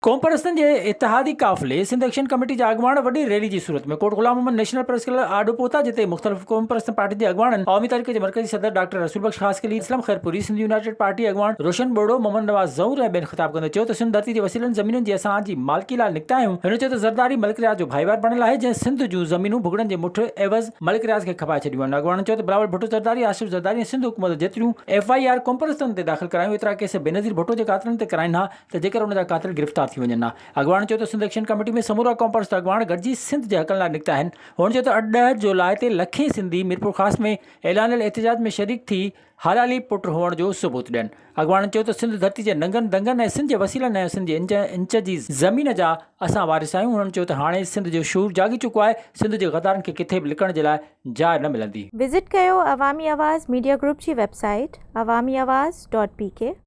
قومپرستن جي اتحادي قافلي سنڌ ايڪشن ڪميٽي جا اڳواڻ وڏي ريلي جي صورت ۾ Kot Ghulam Muhammad national press club آڏو پهتا جتي مختلف قومپرست پارٽين جي اڳواڻن عوامي تحريڪ جي مرڪزي صدر doctor Rasool Bakhsh Khaskheli, Aslam Khairpuri, Sindh united party اڳواڻ روشن ٻرڙو، محمد نواز زئور ۽ ٻين خطاب ڪندي چيو ته سنڌ ڌرتي جي وسيلن زمينن جي اسان جي مالڪي لاء نڪتا آهيون هن چيو ته زرداري ملڪ رياض جو ڀائيوار بڻيل آهي جنهن سنڌ جون زمينون ڀڳڙن جي مٺ عيوض ملڪ رياض کي کپائي ڇڏيون آهن اڳواڻن چيو ته بلاول ڀٽو زرداري، آصف زرداري ۽ سنڌ حڪومت جيتريون ايف I R قومپرستن تي داخل ڪرايون ايترا ڪيس بينظير ڀٽو جي قاتلن تي ڪرائين ها ته جيڪر ان جا قاتل گرفتار ٿي وڃن ها. اڳواڻن چيو ته سنڌ ايڪشن ڪميٽي ۾ سمورا قومپرست اڳواڻ گڏجي سنڌ جي حقن لاء نڪتا آهن. هن چيو ته 8 جولاء تي لکين سنڌي ميرپورخاص ۾ اعلانيل احتجاج ۾ شريڪ ٿي حلالي پٽ هئڻ جو ثبوت ڏين. اڳواڻن چيو ته سنڌ ڌرتي جي ننگن دنگن ۽ سنڌ جي وسيلن ۽ سنڌ جي انچ انچ جي زمين جا اسان وارث آهيون. هنن چيو ته هاڻي سنڌ جو شعور جاڳي چڪو آهي، سنڌ جي غدارن کي ڪٿي به لڪڻ جي لاء جاء نه ملندي. وزٽ ڪيو عوامي آواز ميڊيا گروپ جي website Awami Awaz dot P K.